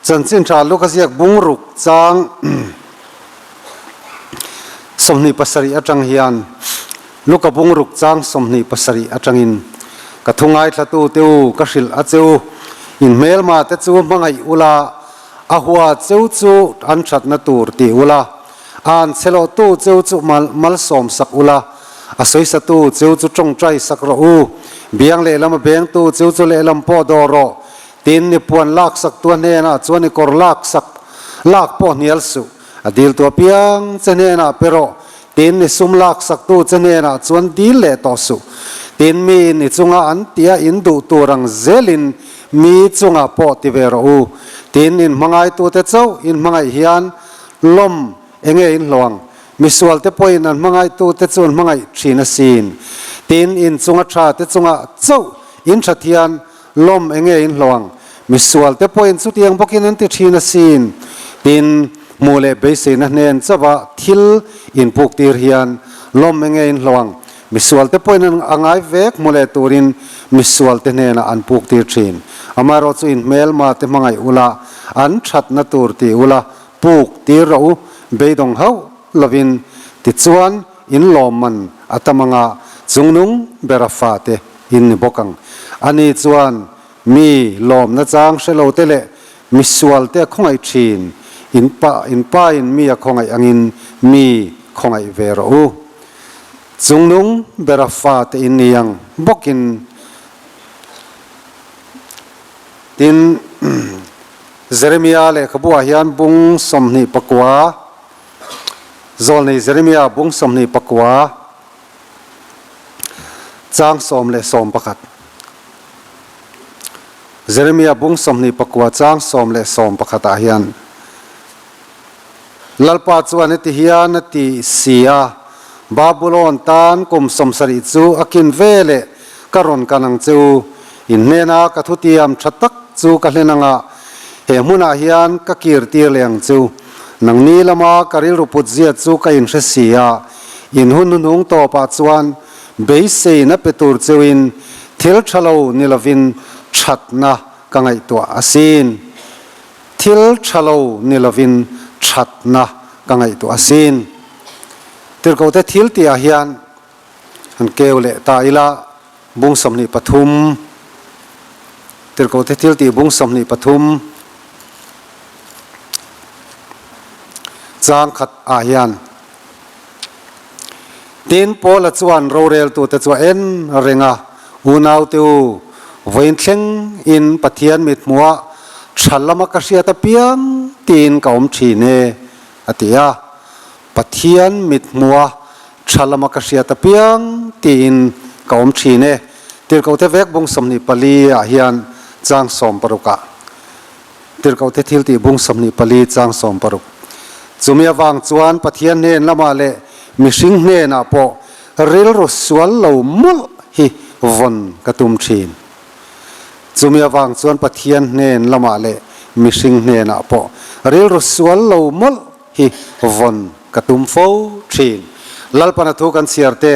Chanchin tha Luka ziak bungruk chang 27 atang hian Luka bungruk chang 27 atangin ka thu ngaithlatu te u ka hrilh a cheu in hmelma te chu hmangaih ula a hua cheu chu an thatna tur ti ula an chhelo tu cheu chu malsawm sak ula a sawisatu cheu chu tawngtai sak rawh u biang lehlam a beng tu cheu chu lehlam pawh dawr rawh tin ni puan lak sak tu a hnenah chuan i kawr lak sak lak pawh hnial suh a dil tu apiang che hnenah pe rawh tin ni sum lak sak tu che hnenah chuan dil leh tawh suh tin mi in i chunga an tia in duh tur ang zelin mi chungah pawh ti ve rawh u tin in hmangai tu te chauh in hmangaih hian lawm enge in hlawng misual te pawhin an hmangaih tu te chu an hmangaih thin asin tin in chunga tha te chunga chauh in that hian lawm enge in hlawng misual te pawhin chutiang bawkin an ti thin asin tin hmu leh beiseina hnen chawa thil in puk tir hian lawm enge in hlawng misual te pawhin an angai vek hmu leh turin misual te hnenah an puk tir thin amaherawh chu in hmelma te hmangaih ula an thatna tur ti ula puk tir rawh u beidawng hauh lovin tichuan in lawm man a tamanga chungnung bera fa te in ni bawk ang ani chuan mi lawmna chang hrelo te leh misual te a khawngaih thin in pa in pa in mi a khawngaih angin mi khawngaih ve rawh u chungnung bera fa te in ni ang bawkin tin Jeremia lehkhabu ah hian bung 29 zawlnei Jeremia bung 29 chang 11 Jeremia bung 29 chang 11 ah hian Lalpa chuan heti hian a ti si a Babylon tan kum 70 chu a kin ve leh ka rawn kan ang cheu in hnena ka thu tiam tha tak chu ka hlen anga he hmunah hian ka kir tir leh ang chu nangni lama ka rilru put zia chu ka in hre si a in hun hnung tawpah chuan beiseina pe tur cheuin thil thalo ni lovin thatna ka ngaihtuah asin thil thalo ni lovin thatna ka ngaihtuah asin tirko te thil ti ah hian an keu leh ta ila bung 23 tirko te thil ti bung 23 chang khat ah hian tin Paula chuan rorel tu te chu en ringa unau te u voin thleng in Pathian mit hmuah thalama ka hriat apiang tin ka awm thin e atia Pathian mit hmuah thalama ka hriat apiang tiin ka awm thin e tirko te vek bung 24 ah hian chang 16 ah tirko te thil ti bung 24 chang 16 chumi awang chuan Pathian hnen lama leh mihring hnenah pawh rilru sual lo mul hi von ka tum thin chumi awang chuan Pathian hnen lama leh mihring hnenah pawh rilru sual lo mul hi von ka tum fo thin lalpana thu kan chhiar te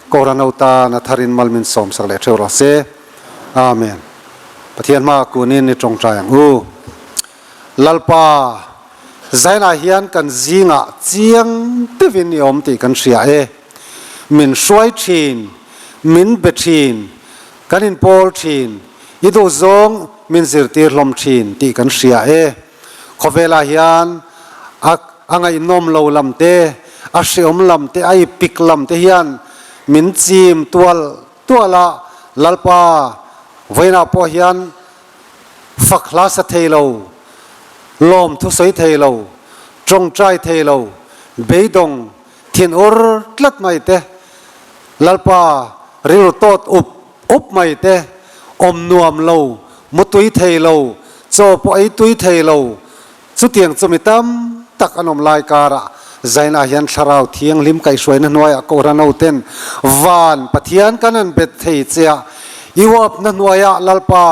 koranau ta na tharin malmin som sak leh theu rawh se amen Pathian ma kunin ni tawng trai ang u lalpa zaina hian kan zinga chiang tevin ni awm tih kan hria e min hruai thin min be thin kan in pawl thin i duh zawng min zirtir hlawm thin tih kan hria e khawvela hian a angai nom lo lam te a hreawm lam te a i pik lam te hian min chim tual tuala lalpa voina pawh hian fak hla sa thei lo lawm thu sawi thei lo tawngtai thei lo beidawng thin ur tlat mai te lalpa rilru tawt up up mai te awm nuam lo mutui thei lo chaw pawh ei tui thei lo chutiang chu mi tam tak an awm lai kara zaina hian thlarau thianghlim kaihhruaina hnuaiah kohhran ten van Pathian kan an bet thei chea iwap na hnuaiah lalpa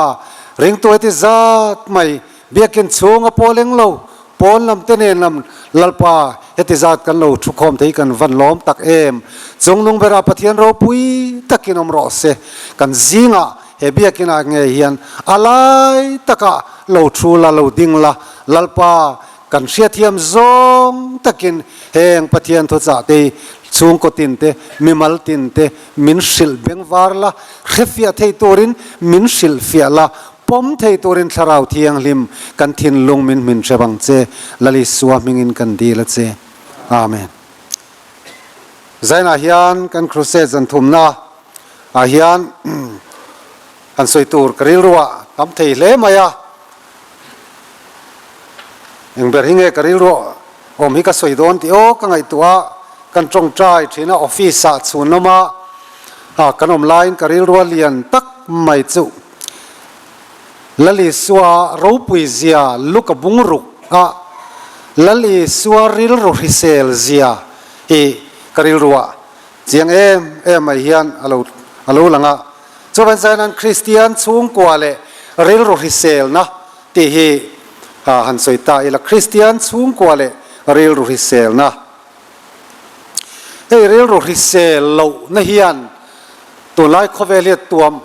ringtu heti zat mai biakin chhunga pawleng lo pawn lam te nen lam lalpa heti zat kan lo thu khawm thei kan van lawm tak em chungnung bera Pathian ropui takin awm rawh se kan zinga he biakin ah nge hian alai taka lo thu la, lo ding la, Lalpa, kan hriatthiam zawng takin heng Pathian thuchah te hi chhungkaw tin te, mimal tin te min hrilh bengvar la, hrefiah thei turin min hrilhfiah la, pawm thei turin Thlarau Thianghlim kan thinlung min hmin hrep ang che, Lal Isua hmingin kan dil a che. Amen. Zainah hian kan crusade zan thumna ah hian han sawi tur ka rilruah tam thei hle mai a, eng ber hi nge ka rilruah awm hi ka sawi dawn tih aw ka ngaihtuah a, kan tawngtai thin a office ah chhun lama kan awm laiin ka rilrua lian tak mai chu Lal Isua ropui zia Luka bungruk a Lal Isua rilru hrisel zia hi ka rilruah Chiang em em mai hian a lo a lo lang a. Chuvan chuan Kristian chhungkua leh rilru hriselna tih hi han sawi ta ila, Kristian chhungkua leh rilru hriselna. Hei rilru hrisel lohna hian tunlai khawvel hi a tuam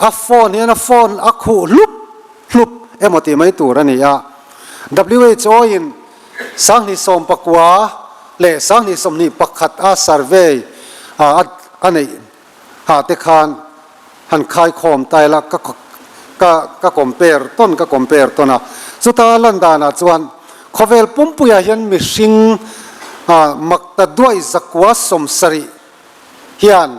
a phone hian a phone a khuh hlup hlup emaw tih mai tur a ni a. WHO in 2019 leh 2021 a survey a neih ha te khan han khaikhawm ta ila ka ka ka compare tawn ka compare tawn a. Chuta lan danah chuan khawvel pumpuiah hian mihring makta duai zakua 70 hian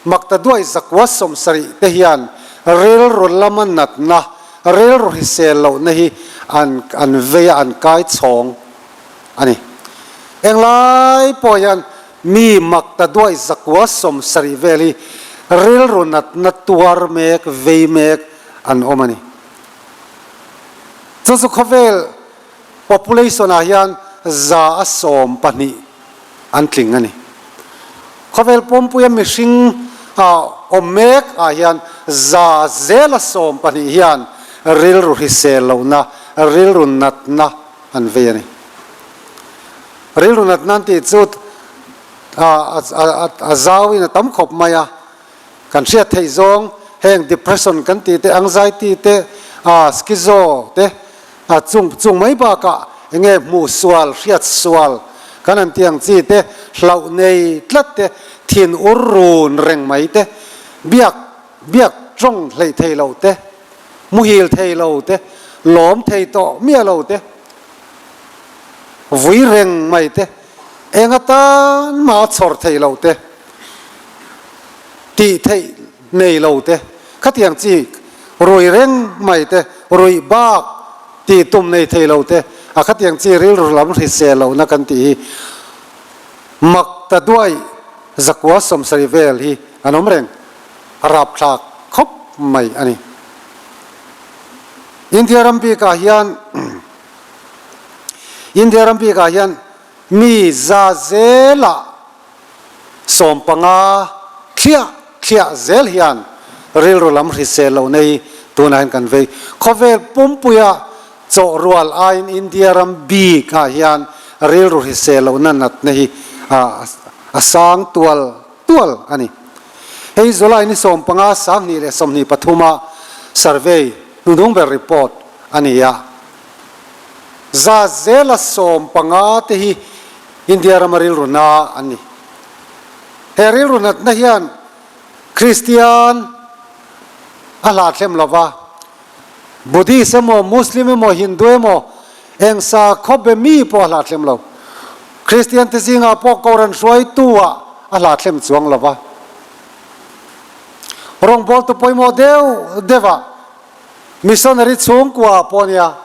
makta duai zakua 70 te hian rilru lama natna, rilru hrisel lohna hi an an vei a, an kai chhawng a ni. Englai pawh hian mi makta duai zakua 70 vel hi rilru natna tuar mek, vei mek an awm a ni. Chu chu khawvel population ah hian 120 an tling a ni. Khawvel pawmpuia mihring awm mek ah hian 20% hian rilru hrisel lohna, rilru natna an vei a ni. Rilru natna an tih chu a zauin a tam khawp mai a, kan hriat theih zawng heng depression kan tih te, anxiety te, schizo te, A chung chung mai bakah enge hmuh sual, hriat sual kan han tih ang chi te, hlauh nei tlat te, thin ur run reng mai te, biak biak tawng hleih thei lo te, muhil thei lo te, lawm thei tawh miah lo te, vui reng mai te, eng atan mah a chhawr thei lo te, tih theih nei lo te, khatiang chi rui reng mai te, ruih bak tih tum nei thei lo te, a khatiang chi rilru lam hrisel lohna kan tih hi mak ta duai 170 vel hi an awm reng, a rapthlak khawp mai a ni. India ram bikah hian India ram bikah hian mi za zelah 15 thliah thliah zel hian rilru lam hrisel lohna hi tunah hian kan vei. Khawvel pumpuia chawh rual aiin India ram bik ah hian rilru hrisel lohna natna hi a sang tual tual a ni. Hei July ni 15 2023 a survey hnuhnung ber report a ni a. 15% te hi India rama rilru na an ni. He rilru natna hian Kristian a hlahthlem lo va, Buddhist emaw, Muslim emaw, Hindu emaw, eng sakhaw be mi pawh a hlahthlem lo. Kristian te zingah pawh Kohhran hruaitu ah a hlahthlem chuang lo va. Rawngbawltu pawimawh deuh deuh ah Missionary chhungkua pawh a nia,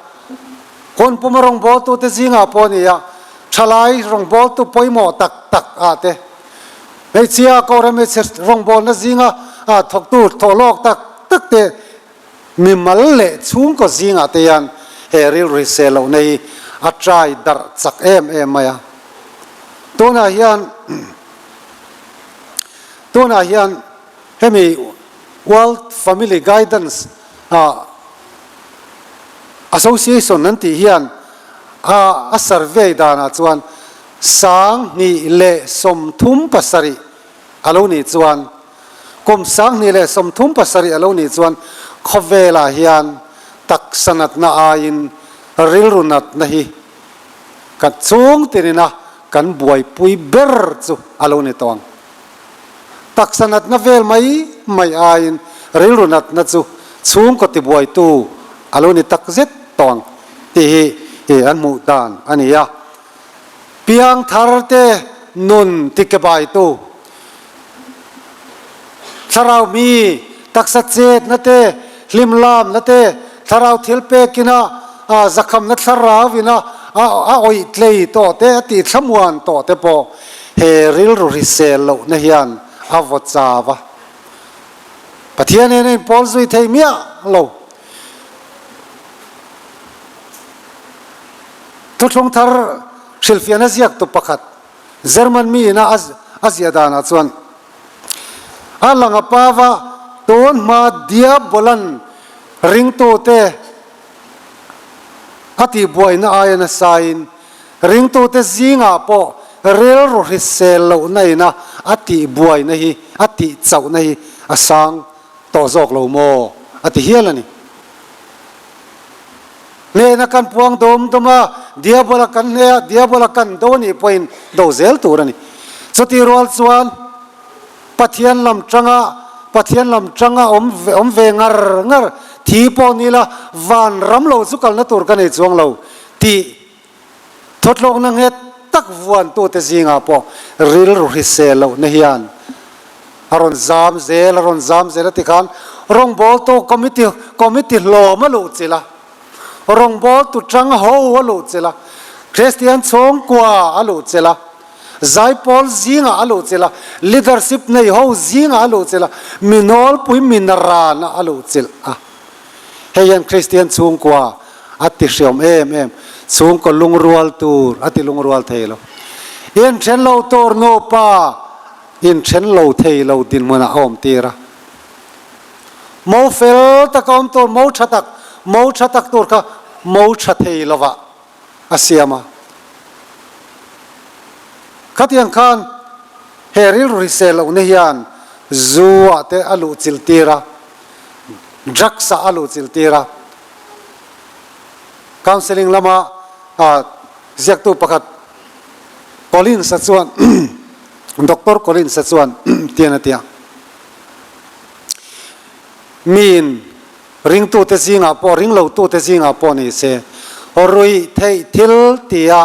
hun puma rawngbawltute zingah pawh a nia, thalai rawngbawltu pawimawh tak tak ah te, hmeichhia Kohhran hmeichhe rawngbawlna zinga thawktu thawhlawk tak tak te, mimal leh chhungkaw zingah te hian he rilru hrisel lohna hi a trai darh chak em em mai a. Tunah hian tunah hian hemi World Family Guidance Association an tih hian a survey danah chuan 2037 a lo nih chuan kum 2037 a lo nih chuan khawvelah hian. Taksa natna aiin rilru natna hi kan chhung tinina kan buaipui ber chu a lo ni tawh ang. Taksa natna vel mai mai aiin rilru natna chu chhungkaw tibuaitu a lo ni tak zet tawh ang tih hi an hmuh dan a ni a. Piangtharte nun tikebaitu Thlarau mi taksa chetna te, hlimlamna te, thlarau thil pekina zakhamna thlarauina a awih tlei tawh te, a tih thlamuan tawh te pawh he rilru hrisel lohna hian a vaw chau a. Pathian hian a inpawl zui thei miah lo. Thuthlung thar hrilhfiahna ziaktu pakhat German mi ina a ziah danah chuan a lang a pava tun hma Diabolan ringtute a tihbuaina aia nasain ringtute zingah pawh rilru hrisel lohna ina a tihbuaina hi a tihchauhna hi a sang tawh zawk lo maw a ti hial a ni. Hnehna kan puang dawm dawm a, Diabola kan hneh a, Diabola kan do anih pawhin do zel tur a ni. Chutih rual chuan Pathian lam tanga Pathian lam tanga awm awm ve ngar ngar thi pawh ni la van ram lo chu kalna tur ka nei chuang lo tih thawtlawkna nghet tak vuantute zingah pawh rilru hrisel lohna hian a rawn zam zel a rawn zam zel a tikhan rawngbawltu committee committee hlawm a luh chilh a, rawngbawltu tang ho a luh chilh a, Kristian chhungkua a luh chilh a, zaipawl zingah a luh chilh a, leadership nei ho zingah a luh chilh a, mi nawlpui mi naran a luh chilh a. Hei hian Kristian chhungkua a ti hriawm em em, chhungkaw lungrual tur a ti lungrual thei lo. Inthen lo tur nupa inthen lo thei lo dinhmunah a awm tir a. Mo fel tak a awm tur, mo tha tak, mo tha tak tur kha mo tha thei lovah a siam a. Khatiang khan he rilru hrisel lohna hian zu ah te a luh chilh tir a, drugs ah a luh chilh tir a. Counselling lama ziaktu pakhat Collins-a chuan Doctor Collins-a chuan tian a ti a, Miin ringtute zingah pawh, ringlotute zingah pawh ni se, ruih theih thil tia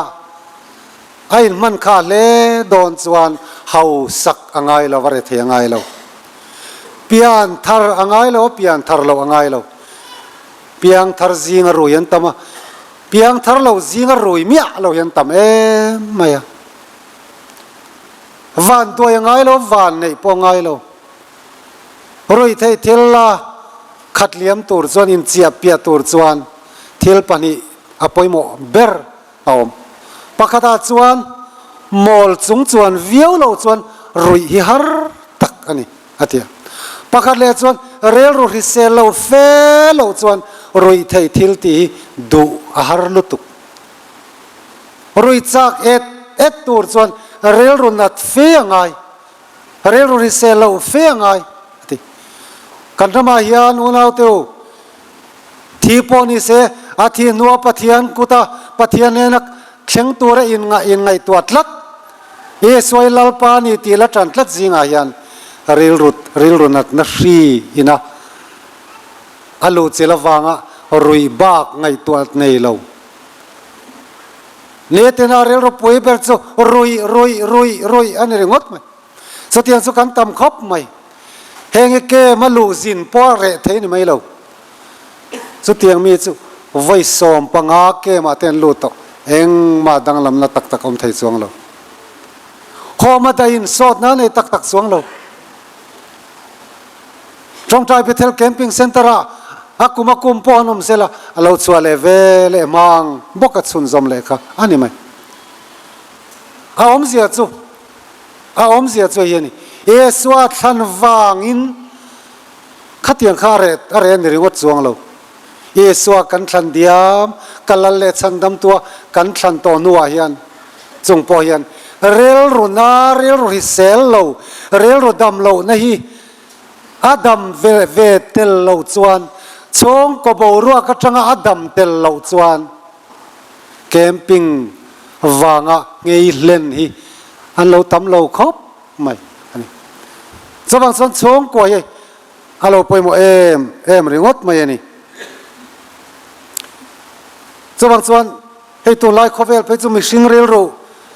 a inhman kha hle dawn chuan hausak a ngai lo, a re thei a ngai lo. Pian thar a ngai lo, a pian thar loh a ngai lo. Piang thar zinga rui an tam a, piang thar lo zinga rui miah lo hi an tam em mai a. Van tuai a ngai lo, van neih pawh a ngai lo. Ruihtheih thil la khat liam tur chuan inchiah piah tur chuan thil pahnih a pawimawh ber a awm. Pakhatah chuan mawl chung chuan viau lo chuan ruih hi har tak a ni a ti a. Pakhat leh chuan rilru hrisel lo fe lo chuan ruihtheih thil tih hi duh a har lutuk. Rui chak et et tur chuan rilru nat fe a ngai, rilru hrisel loh fe a ngai a ti. Kan ramah hian unaute u, thi pawh ni se a thi hnua Pathian kuta Pathian nena thleng tura inngaihtuah tlat, Isuai Lalpa ni tih la tan tlat zingah hian rilru rilru natna hri ina a luhchilh avanga ruih bak ngaihtuah nei lo. Nitina rilru pui ber chu ruih, ruih, ruih, ruih a ni ringawt mai. Chutiang chu kan tam khawp mai. Heng hi kem a luh zin pawh a reh thei ni mai lo. Chutiang mi chu vawi 15 kemah te an lut tawh. Engmah danglamna tak tak awm thei chuang lo. Hawm a dahin sawtna a nei tak tak chuang lo. Tawngtai Bethel Camping Centre ah a kum a kum pawh an awm zel a, a lo chhuah leh ve leh hmang bawk a chhunzawm leh kha a ni mai. A awmzia chu, a awmzia chu hei a ni, Isua thlan vangin khatiang kha a reh a reh a ni ringawt chuang lo. Isua kan thlan diam, ka lal leh chhandam tua kan thlan tawh hnuah hian chung pawh hian rilru na, rilru hrisel lo, rilru dam lohna hi a dam ve ve tel lo chuan. Chhungkaw boruak atanga a dam tel loh chuan camping vanga nghei hlen hi an lo tam lo khawp mai a ni. Chuvang chuan chhungkua hi a lo pawimawh em em ringawt mai a ni. Chuvang chuan hei tunlai khawvel phei chu mihring rilru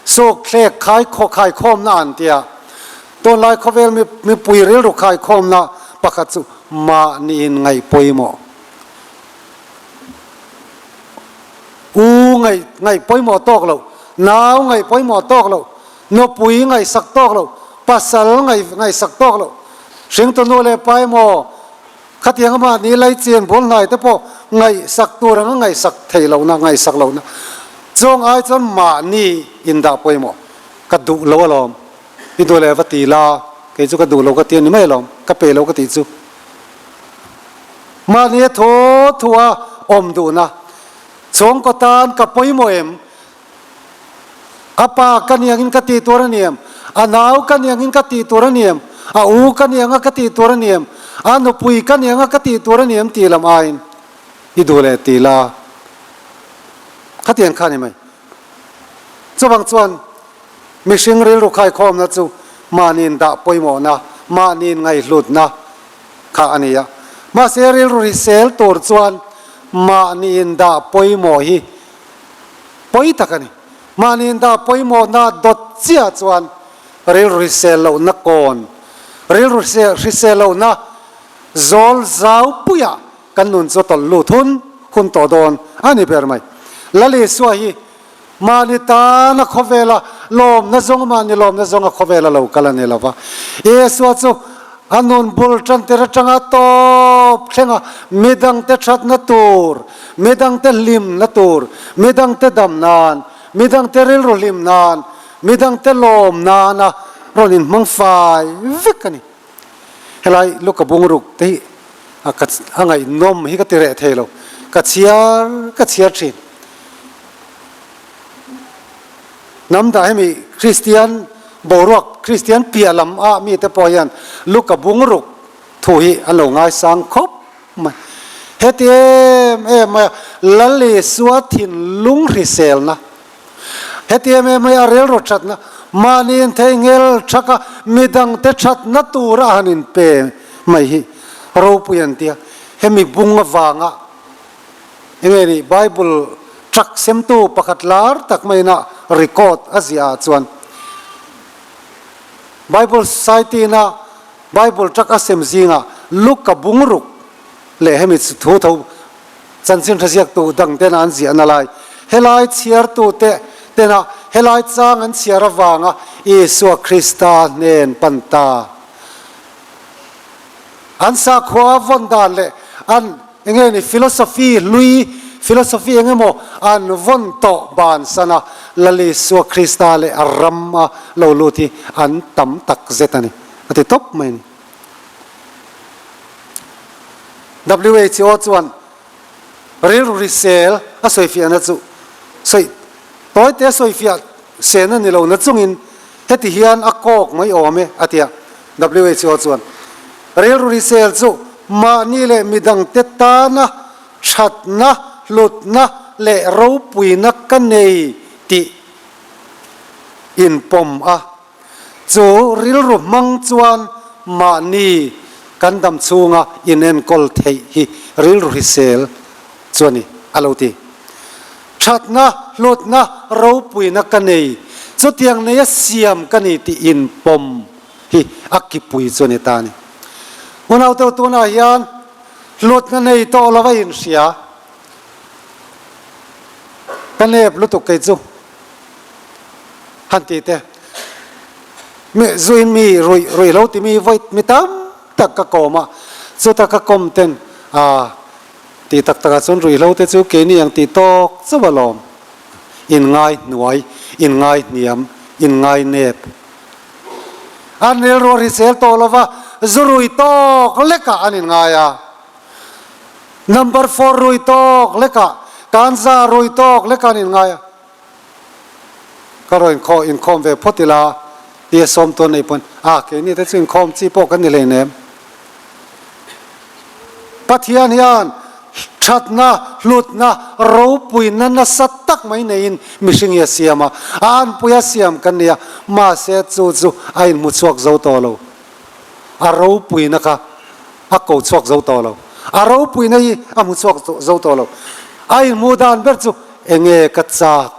suk thlek khai khaw khaikhawmna an tia. Tunlai khawvel mipui rilru khaikhawmna pakhat chu mahniin ngaih pawimawh. U ngaih ngaih pawimawh tawk loh, nau ngaih pawimawh tawk loh, nupui ngaihsak tawk loh, pasal ngaih ngaihsak tawk loh, hringtu nu leh pa emaw khatiang a mahni laichian bul hnai te pawh ngaihsak tur anga ngaihsak theih lohna, ngaihsak lohna chung ai chuan mahni indah pawimawh ka duh lo alawm. I duh leh va ti la, kei chu ka duh lo ka ti a ni mai alawm, ka pe lo ka tih chu. Mahni a thu thu a awm duhna chhungkaw tan ka pawimawh em? A pa ka ni angin ka tih tur a ni em? A nau ka ni angin ka tih tur a ni em? A u ka ni anga ka tih tur a ni em? A nupui ka ni anga ka tih tur a ni em tih lam aiin i duh leh ti la. Khatiang kha a ni mai. Chuvang chuan mihring rilru khaikhawmna chu mahniin dah pawimawhna, mahniin ngaihhlutna kha a ni a. Mahse rilru hrisel tur chuan mahniin dah pawimawh hi pawi tak a ni. Mahniin dah pawimawhna dawt chiah chuan rilru hrisel lohna kawn, rilru hrisel lohna zawl zau puiah kan nun chu tawlh lut hun hun tawh dawn a ni ber mai. Lal Isua hi mahni tana khawvela lawmna zawng mahni lawmna zawnga khawvela lo kal a ni lo va. Isua chu a nun bul tan tir atanga tawp thlenga midangte thatna tur, midangte hlimna tur, midangte dam nan, midangte rilru hlim nan, midangte lawm nana rawn inhmang fai vek a ni. Helai Luka bungruk te hi a ka a ngaihnawm hi ka ti reh thei lo, ka chhiar ka chhiar thin. Hnam dah hemi Kristian boruak Kristian piah lam ah mi te pawh hian Luka bungruk thu hi an lo ngaisang khawp mai. Heti em em mai a Lal Isua thinlung hriselna, heti em em mai a rilru thatna, mahni intheihnghel thaka midangte thatna tura a han inpe mai hi ropui an tia. Hemi bung avanga enge ni Bible truck semtu pakhat lar tak maina record a ziah ah chuan Bible Society ina Bible truck a sem zingah Luka bungruk leh hemi thu tho chanchin hreziaktu dang tena an ziahna lai helai chhiartute tena helai chang an chhiar avanga Isua Krista hnen pan ta. An sakhua vawn dan leh an enge ni philosophy hlui, philosophy eng emaw an vawn tawh bansan a, Lal Isua Krista leh a ram a lo lut hi an tam tak zet a ni, a ti tawp mai a ni. WHO chuan rilru hrisel a sawifiahna chu sawi tawi te sawifiah sen a ni lo na chungin heti hian a kawk mai awm e a ti a. WHO chuan rilru hrisel chu mahni leh midangte tana thatna, hlutna leh ropuina ka nei tih inpawm a. Chu rilru hmang chuan mahni kan dam chhunga inenkawl theih hi rilru hrisel chu a ni, a lo ti. Thatna, hlutna, ropuina ka nei, chutiang neia siam ka ni tih inpawm hi a kipui chu a ni ta a ni. Unauteu tunah hian hlutna nei tawh lo a inhria. Ka nep lutuk kei chu. Han ti te, Mi zuin mi ruih ruih lo timi vawi mi tam tak ka kawm a, chuta ka kawm ten a ti tak takah chuan ruihhlo te chu keini ang tih tawk chauh alawm, inngai hnuai, inngai hniam, inngai nep. An rilru a hrisel tawh lova zu rui tawk lekah an inngai a, number four rui tawk lekah, kanza rui tawk lekah an inngai a. Ka rawn inkhawm inkhawm ve phawt ila tia sawm tawn nei pawn a keini te chu inkhawm chi pawh kan ni hleinem. Pathian hian. Thatna, hlutna, ropuina nasa tak mai neiin mihring hi a siam a, a anpui a siam kan ni a, mahse chu chu a inhmu chhuak zo tawh lo. A ropuina kha a ko chhuak zo tawh lo. A ropuina hi a hmu chhuak zo tawh lo. A inhmuh dan ber chu enge ka chak,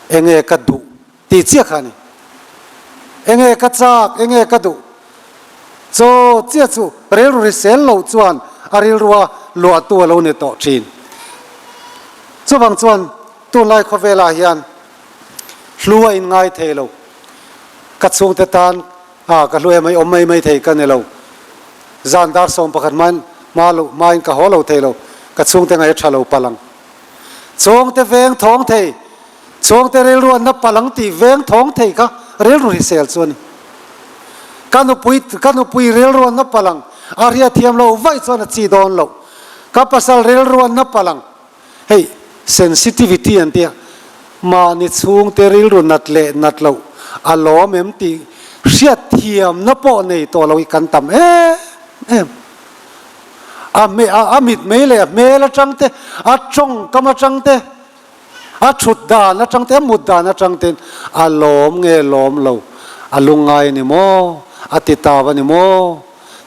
enge ka duh Tih chiah kha a ni. Enge ka chak, enge ka duh? Chaw chiah chu rilru hrisel loh chuan a rilrua luahtu a lo ni tawh thin. Chuvang chuan tunlai khawvelah hian hlu a inngai thei lo. Ka chhungte tan a ka hlu em mai, awm mai mai thei ka ni lo. Zan dar 11 hmain hma loh hmain ka haw lo thei lo. Ka chhungte ngaih a tha lo palh ang. Chhungte veng thawng thei. Chhungte rilru an na palh ang tih veng thawng thei kha rilru hrisel chu a ni. Ka nupui ka nupui rilru an na palh ang, a ria thiam loh vaih chuan a chi dawn loh. Ka pasal rilru an na palh ang. Hei sensitivity an tia, mahni chhungte rilru nat leh nat loh a lawm em tih hriat thiamna pawh nei tawh lo hi kan tam em em. A hme a mitmei leh a hmel atang te, a tawngkam atang te, A thut dan atang te, a mut dan atang ten a lawm nge lawm lo, a lungngai a ni maw, a ti tau a ni maw,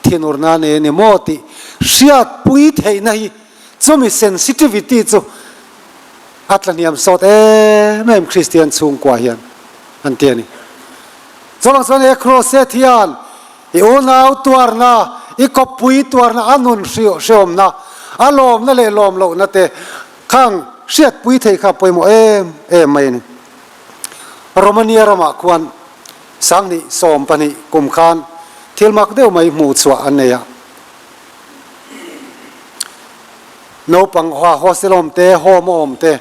thinurna a nei a ni maw tih hriatpui theihna hi chumi sensitivity chu a tlahniam sawt em em Kristian chhungkua hian an ti a ni. Chuvang chuan he Crusade hian i unau tuarna, i kawppui tuarna, a nun hrehawmna, a lawmna leh lawm lohna te Khang hriatpui thei kha pawimawh em em mai a ni. Romania ramah khuan 2012 kum khan thil mak deuh mai hmuh chhuah an nei a. Naupang hostel awm te, home awm te,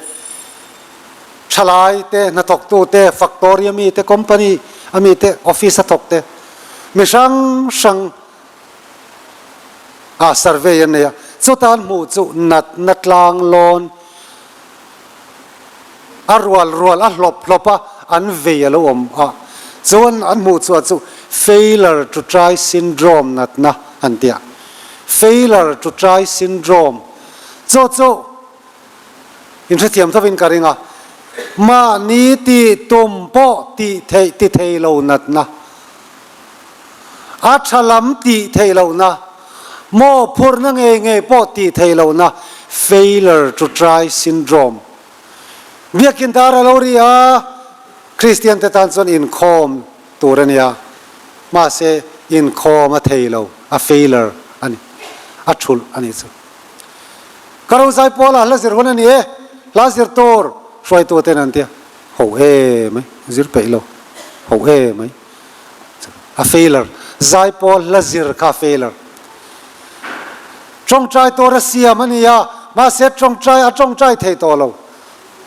thalai te, hnathawktu te, factory ami te, company ami te, office a thawk te, mi hrang hrang a survey an nei a, chuta an hmuh chu natna tlang lawn a rual rual a hlawp hlawp a an vei a lo awm a, chuan an hmuh chhuah chu failure to try syndrome natna an ti a, failure to try syndrome chu chu inhrethiam thovin ka ring a, mahni tih tum pawh tih theih ti thei lo natna. A tha lam tih theih lohna, mawhphurhna ngei ngei pawh tih theih lohna, failure to try syndrome. Biakin dar a lo ri a, Kristian te tan chuan inkhawm tur a nia, mahse inkhawm a thei lo, a failure a ni, a thulh a nih chu. Ka rozai pawlah hla zir hun a ni e, hla zir tur hruaitu ten an tia, ho e mai, zir peih lo, ho e mai. A failure. Zaipawl hla zir kha a failure. Tawngtai tur a siam a ni a, mahse tawngtai a tawngtai thei tawh lo.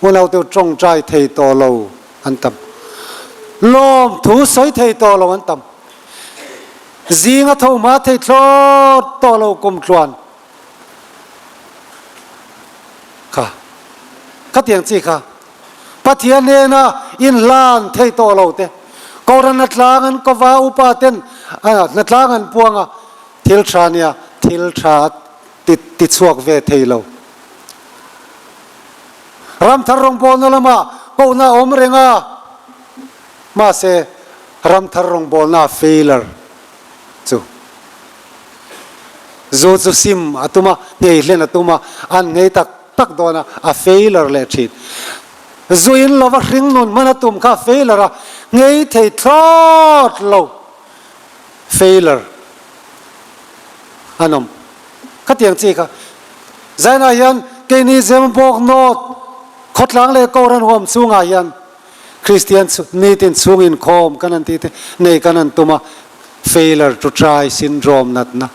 Unaute tawngtai thei tawh lo an tam. Lawmthu sawi thei tawh lo an tam. Zinga tho hma thei thlawt tawh lo kumtluan kha. Khatiang chi kha. Pathian hnena inhlan thei tawh lo te, Kohhran hnatlang an kova upa ten hnatlang an puang a, thil tha nia thil tha ti tichhuak ve thei lo. Ramthar rawngbawlna lamah kohna a awm reng a, mahse ramthar rawngbawlna failure chu zu chu sim a tum a, nghei hlen a tum a, an nghei tak tak dawn a, a failure leh thin. Zu in lova hring nun hman a tum kha a failure a, nghei thei thlawt lo. Failure an awm. Khatiang chi kha Zainah hian keini Zemabawk North khawtlang leh Kohhran huam chhungah hian Kristian nitin chhung inkhawm kan han tih te nei kan han tum a, failure to try syndrome natna,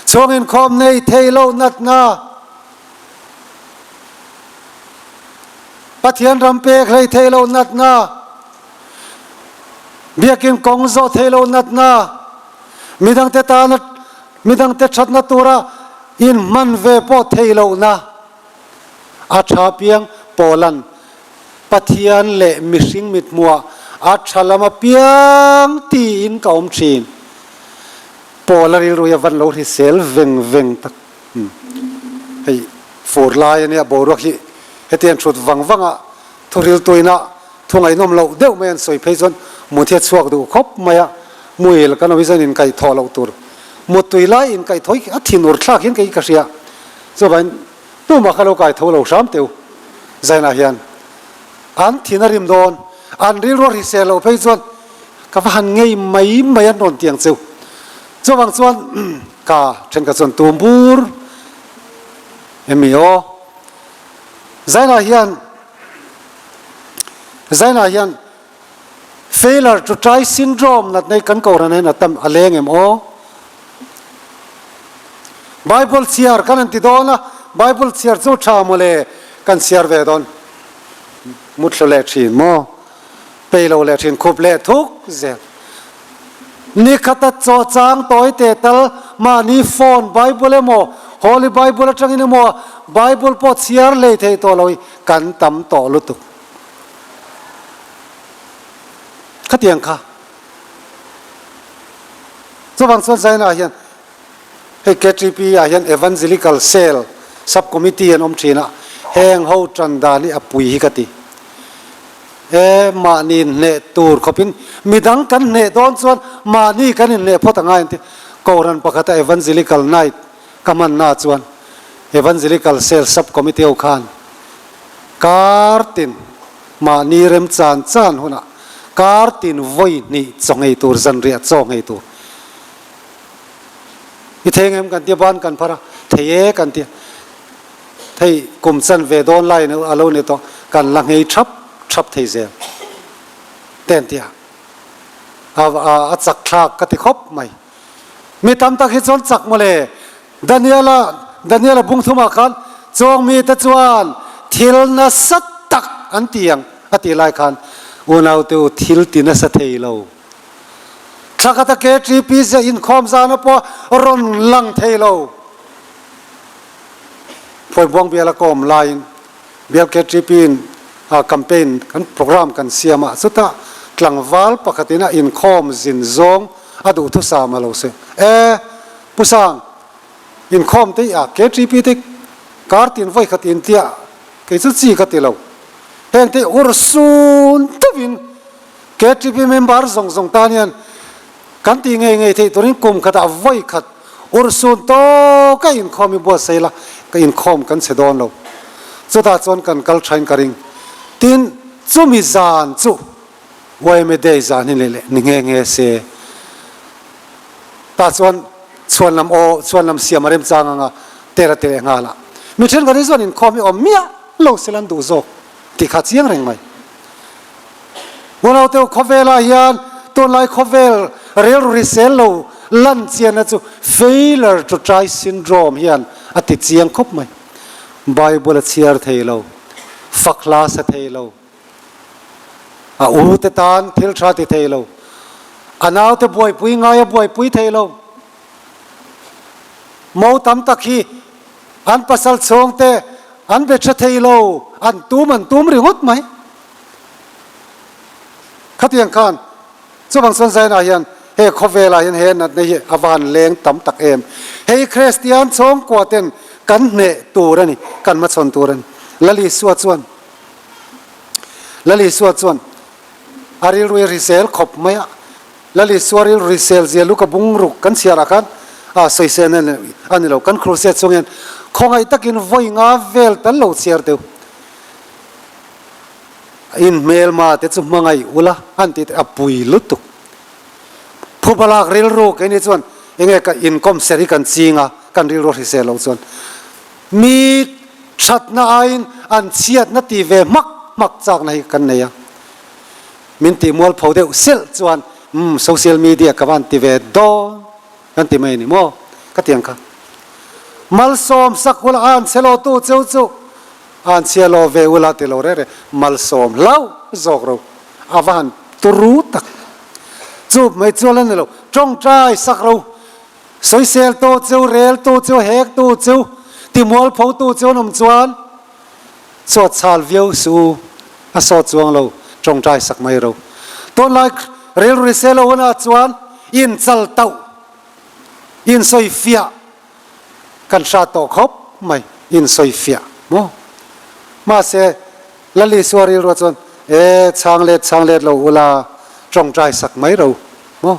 chhung inkhawm nei thei loh natna, Pathian ram pek hlei thei lo natna, biakin kawng zawh thei lo natna, midangte tana midangte thatna tura inhman ve pawh thei lohna a tha piang Paulan Pathian leh mihring mithmuah a tha lam apiang tiin ka awm thin. Paula rilru hi a van lo hrisel veng veng tak. Hei. Fur lai ania boruak hi hetiang thut vang vanga thuril tuina thu ngaihnawm loh deuh mai an sawi phei chuan mut hi a chhuak duh khawp mai a, muil kan awm hi chuan inkaihthawh loh tur muttui lai inkaihthawh hi a thin ur thlak hian kei ka hria chuvangin tumah kha lo kaitho lo hram teu zainah hian an thin a rim dawn an rilru a hrisel loh phei chuan ka va han ngei mai mai an rawn tiang cheu chuvang chuan ka thenkhat chuan tum bur Emi aw. Zainah hian Zainah hian failure to try syndrome natna hi kan kohhran hian a tam a leng em aw? Bible chhiar kan han ti dawn a, Bible chhiar chu tha mawle kan chhiar ve dawn. Muthlu leh thin maw? Pei lo leh thin khup leh thuk zel. Nikhata chaw chang tawi te tal mahni phone Bible emaw Holy Bible atangin emaw Bible pawh chhiar lei thei tawh lo hi kan tam tawh lutuk. Khatiang kha. Chuvang chuan China ah hian hei KTP ah hian Evangelical Cell Sub Committee an awm thin a, heng ho tan dan hi a pui hi ka ti. E, mahni inhneh tur khawpin midang kan hneh dawn chuan mahni kan inhneh phawt a ngai an ti. Kohhran pakhata Evangelical Night ka hmanna chuan Evangelical Cell Sub Committee ho khan kar tin mahni rem chan chan hunah kar tin vawi hnih chaw nghei tur zanriah chaw nghei tur i thei ngem kan tia ban kan phar a, thei e kan tia. Hei kum chanve dawn laiin a lo ni tawh, kan la nghei thap thap thei zel te an ti a, a chak thlak ka ti khawp mai. Mi tam tak hi chuan chak mawle, Daniela Daniela bung thumah khan chawng mite chuan thil nasa tak an ti ang a tih lai khan unaute u thil ti nasa thei lo. Thla khata KTP zia inkhawm zana pawh rawn lang thei lo. Phuaibuang bial a kawm laiin bial KTP in a campaign kan program kan siam a, chutah tlangval pakhatin a inkhawm zin zawng a duhthusam a lo sawi. E, Pu Sang, inkhawm te i a KTP te kar tin vawi khat in tia kei chu chi ka ti lo. Heng te ur sun deuhin KTP member zawng zawng tan hian Kan tih ngei ngei theih turin kum khatah vawi khat urhsun tawk a inkhawm i buatsaih la, ka inkhawm kan che dawn lo. Chutah chuan kan kal thain ka ring. Tin, chumi zan chu yma Day zan hi leh ni nghe nghe se. Tah chuan chhuan lam aw, chhuan lam siam a remchang anga tel a ti leh nghal a. Mi thenkhat hi chuan inkhawm hi awm miah lo se lan duh zawk tih kha chiang reng mai. Unaute khawvelah hian tunlai khawvel rilru hrisel lo lan chianna chu failure to try syndrome hian a ti chiang khawp mai. Bible a chhiar thei lo, fak hla sa thei lo, a u te tan thil tha ti thei lo, a naute buaipui ngai a buaipui thei lo. Mo tam tak hi an pasal chhungte an be tha thei lo, an tum an tum ringawt mai. Khatiang khan chuvang chuan Zainah hian he khawvelah hian he natna hi a van leng tam tak em. Hei Kristian chhawngkua ten kan hneh tur a ni, kan hmachhawn tur a ni. Lal Isua chuan Lal Isua chuan a rilru hi hrisel khawp mai a, Lal Isua rilru hrisel zia lu ka bungruk kan chhiarah khan a sawisel a ni lo, kan crusade chhung hian khawngaih takin vawi nga vel tal lo chhiar deuh. In hmelma te chu hmangaih ula an tih te a pui lutuk. Phuba lak rilru keini chuan enge ka inkawm ser hi kan ching a, kan rilru a hrisel loh chuan mi thatna aiin an chhiatna ti ve hmak hmak chakna hi kan nei a. Min tih mualpho deuh selh chuan umm social media ka van ti ve dawn kan ti mai a ni maw ka ti ang kha. Malsawm sak ula an chhe lo tu cheu chu An chhia lo ve ula ti lo rere malsawm hlau zawk ro a va han turu tak. Chu mai chuan a ni lo, tawngtai sak ro, sawisel tu chu, rel tu chu, hek tu chu, timualpho tu chu an awm chuan chhuat chhal viau su a sawt chuang lo, tawngtai sak mai ro. Tunlai rilru hrisel lo hunah chuan inchal tauh, insawifiah kan hrat tawh khawp mai. Insawifiah maw? Mahse, Lal Isua rilruah chuan, E, chhang let chhang let lo ula, tawngtai sak mai ro maw?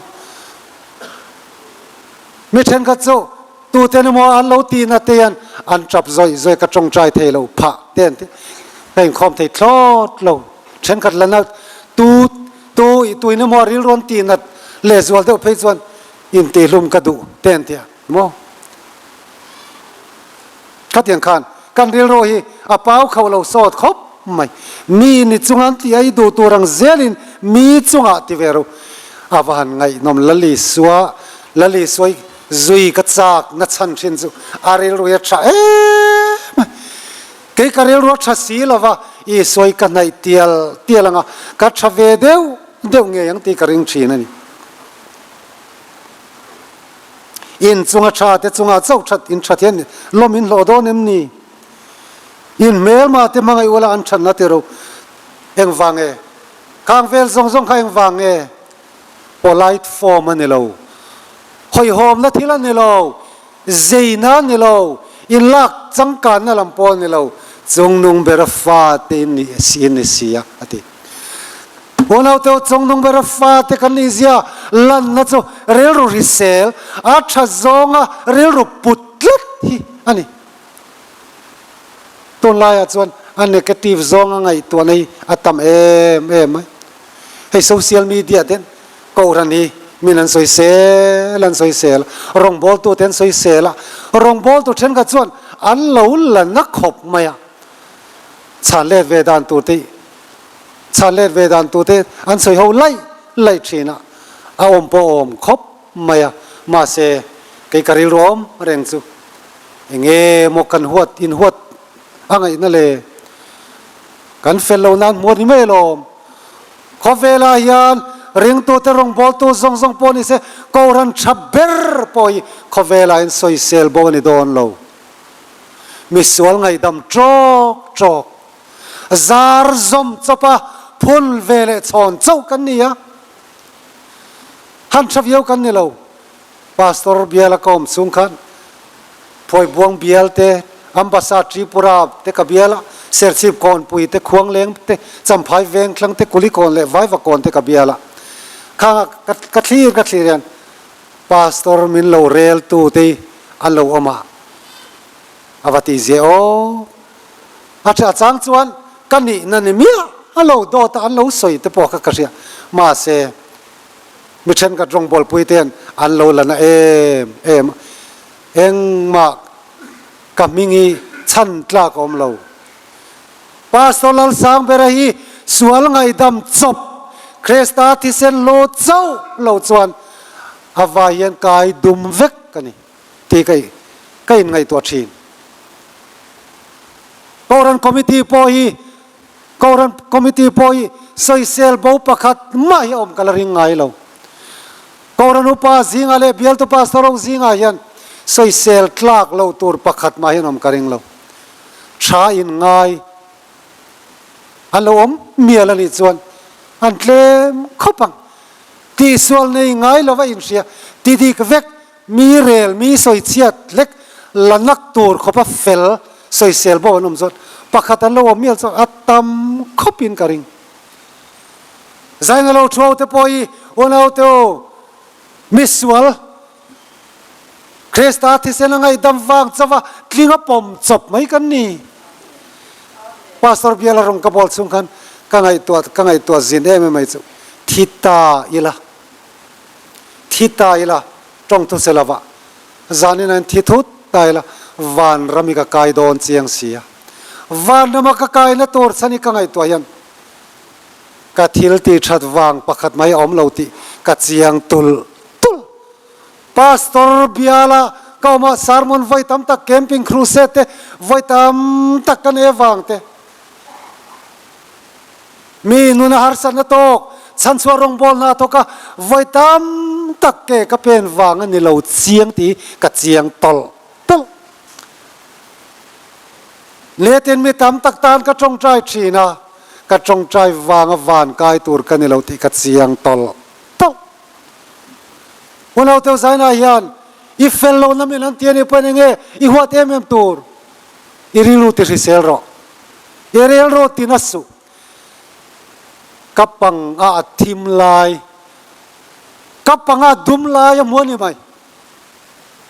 Mi thenkhat chu tuten emaw an lo tihna te hian an tap zawih zawih ka tawngtai thei lo phah te an ti. Ka inkhawm thei thlawt lo. Thenkhat lana tu tu i tuin emaw rilru an tihnat lehzual deuh phei chuan intihlum ka duh te an ti a maw? Khatiang khan kan rilru hi a pau kho lo sawt khawp mai. Mi ni chunga an tih a i duh tur ang zelin mi chungah ti ve ru. A va han ngaihnawm Lalisua, Lalisua i zui ka chak na chhan thin chu a rilru hi a tha em a. Kei ka rilru a tha si lova Isua i ka hnaih tial tial anga ka tha ve deuh deuh ngei ang tih ka ring thin a ni. In chunga tha te chungah chauh that in that hian lawm in hlawh dawn em ni? In hmelma te hmangaih ula an thatna ti ro. Engvang e? Khang vel zawng zawng kha engvang e? Polite form a ni lo. Hawihhawmna thil a ni lo. Zeina a ni lo. In lak changkanna lam pawh a ni lo. Chungnung bera fa te in ni si in ni si a, a ti. Unaute u chungnung bera fate kan nih zia lanna chu rilru hrisel, a tha zawnga rilru put tlat hi a ni. Tunlaiah chuan a negative zawnga ngaihtuahna hi a tam em em mai. Hei social media ten kohhran hi min an sawisel an sawisel a, rawngbawltute an sawisel a, rawngbawltu thenkhat chuan an lo la na khawp mai a, chhan let ve dan tur te hi Chhan let ve dan tute an sawi ho laih laih thin a, a awm pawh a awm khawp mai a, mahse kei ka rilru awm reng chu enge maw kan huat in huat a ngaihna le kan fel lo nan hmuh a ni mai alawm. Khawvelah hian ringtute rawngbawltu zawng zawng pawh ni se Kohhran tha ber pawh hi khawvelah hian sawisel bo a ni dawn lo. Misual ngaihdam tawk tawk. Zar zawm chawp a phun ve leh chhawn chauh kan ni a, han tha viau kan ni lo. Pastor bial a ka awm chung khan Phuaibuang bial te, Ambassa Tripura te ka bial a, Serchhip Kawnpui te, Khuangleng te, Champhai Vengthlang te, Kulikawn leh Vaivakawn te ka bial a. Khanga ka thlir ka thlir hian Pastor min lo rel tu te hi an lo awm a, a va tih zia aw. A ṭha chang chuan ka nihna ni miah a lo dawt a, an lo sawi te pawh kha ka hria. Mahse, mi ṭhenkhat rawngbawlpui te hian an lo la na em em a, engmah ka hming hi chhan tlak a awm lo. Pastor Lalsangbera hi sual ngaihdam chawp Krista thisen lu chauh lo chuan a vai hian kai dum vek a ni. Tih ka ka inngaihtuah thin. Kohhran Committee pawh hi Kohhran Committee pawh hi sawisel bo pakhat mah hi a awm ka la ring ngai lo. Kohhran upa zingah leh bialtu pastor ho zingah hian sawisel tlak loh tur pakhat mah hian awm ka ring lo. Tha in ngai an lo awm mial a nih chuan an tlem khawp ang. Tihsual nei ngai lova inhria ti dik vek Mi rel, mi sawichhiat hlek la nak tur khawpa fel sawisel bo an awm chuan pakhat an lo awm mial chuan a tam khawpin ka ring. Zaina lo thuau te pawh hi unaute u, misual Krista thisen a ngaihdam vang chauha tling a pawm chawp mai kan ni. Pastor biala rawng ka bawl chhung khan ka ngaihtuah ka ngaihtuah zin em em mai chu thi ta ila. Thi ta ila, tawng thu se lova, zanin an thi thut ta ila, vanram i ka kai dawn chiang si a. Vanrama ka kaina tur chhan hi ka ngaihtuah hian ka thil tih that vang pakhat mai a awm lo tih ka chiang tulh tulh. Pastor biala ka awm a, sermon vawi tam tak, camping crusade te vawi tam tak ka nei avang te, Mi nuna harsatna tawk, chhanchhuah rawngbawlna a thawk a, vawi tam tak ke ka pen vang a ni lo chiang tih ka chiang tawlh tawlh. Letin mi tam tak tan ka tawngtai thin a, ka tawngtai vanga van kai tur ka ni lo tih ka chiang tawlh tawlh. Unauteu Zaina hian i fel lohna min an ti a nih pawhin enge i huat em em tur? I rilru ti hrisel rawh. I rilru ti na suh. Ka pang a a thim lai, ka pang a dum lai a hmu a ni mai.